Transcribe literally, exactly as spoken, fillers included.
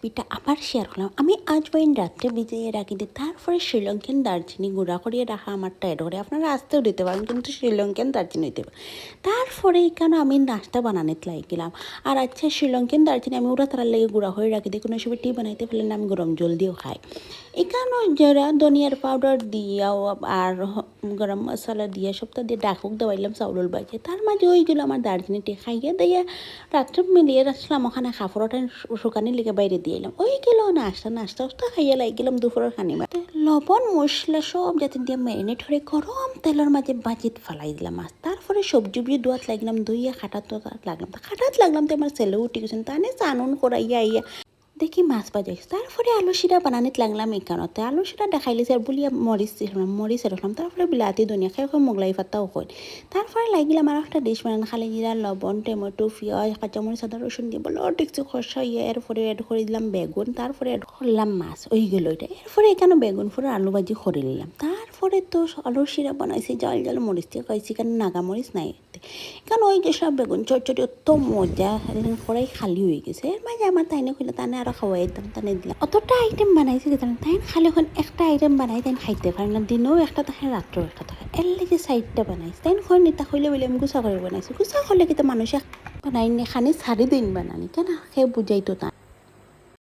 রেসিপিটা আবার শেয়ার করলাম। আমি আজওয়াইন রাত্রে ভিজিয়ে রাখি দিই, তারপরে শ্রীলঙ্কান দারচিনি গুঁড়া করিয়া রাখা আমারটা অ্যাড করি। আপনারা আস্তাও দিতে পারেন, কিন্তু শ্রীলঙ্কান দারচিনি দিতে পারেন। তারপরে এখানো আমি নাস্তা বানানিত লাগিলাম। আর আচ্ছা, শ্রীলঙ্কান দারচিনি আমি উড়া তারার লাগি গুঁড়া করি রাখি দিই, কোনো সময় টি বানাইতে পারলে না, আমি গরম জল দিয়েও খাই। এখানো জিরা, ধনিয়ার পাউডার দিয়াও আর গরম মশলা দিয়া সবটা দিয়া ঢাকুক দেওয়াইলাম চাউলর বাজে। তার মাঝে ওই গেল আমার দারচিনি টি খাইয়া দিয়া রাত্রে মেলিয়া রাখলাম ওখানে কাপড় ওটা শুকানির লাগি বাইরে দিলাম। ওই গেল নাস্তা, নাস্তা উস্তা খাইয়া লাগিলাম দুপুরের খানি মাঝে। লবণ মশলা সব যাতে দিয়া ম্যারিনেট করে গরম তেলর মাঝে ভাজিত ফালাই দিলাম মাছ। তারপরে সবজি উবজি ধোয়াত লাগিলাম, ধুইয়া কাটাত লাগলাম। তা কাটাত লাগলাম তো আমার ছেলে উঠি গেছেন, তানে চানুন করাইয়া আইয়া দেখি মাছ ভাজা অইছে। তারপরে আলু শিরা বানানিত লাগলাম এখানোতে। আলু শিরা দেখাইলে যে আর বুলিয়া মরিচ দিলাম, মরিচ রাখলাম। তারপরে বিলাতি ধনিয়া, কেউ কেউ মোগলাই পাতাও কইন। তারপরে লাগিলাম আর একটা ডিশ বানান, খালি জিরা, লবণ, টমেটো, পিঁয়াজ, কাঁচামরিচ, আদা, রসুন দিয়া ভালা ডেকচি কষাইয়া এরপরে অ্যাড করি দিলাম বেগুন, তারপরে অ্যাড করলাম মাছ। ওই গেল এটা। এরপরে এখানো বেগুন ফুরা আলু ভাজি করি নিলাম। তারপরে তো আলু শিরা বানাইছি, জাল জাল মরিচ দিয়া খাইছি, কারণ নাগা মরিচ নাই। কারণ ওই যে সব বেগুন চটচটি অত মজা, একদম কড়াই খালি হয়ে গেছে। এর মাঝে আমার তাইনে কইলে তানে আরো খাওয়াই দিতাম, তানে দিলাম। অতটা আইটেম বানাইছি কি জানেন, তাইন খালি এখন একটা আইটেম বানাই তাইন খাইতে পারে না, দিনেও একটা থাকে, রাত্রেও একটা থাকে, এর লাগি সাইডটা বানাইছি। তাইন কইন ইতা কইলে বলে আমি গুছা করে বানাইছি। গুছা করলে কিন্তু মানুষে বানাইনি, খানি সারি দিন বানানি, কেন সে বুঝাইতো তা।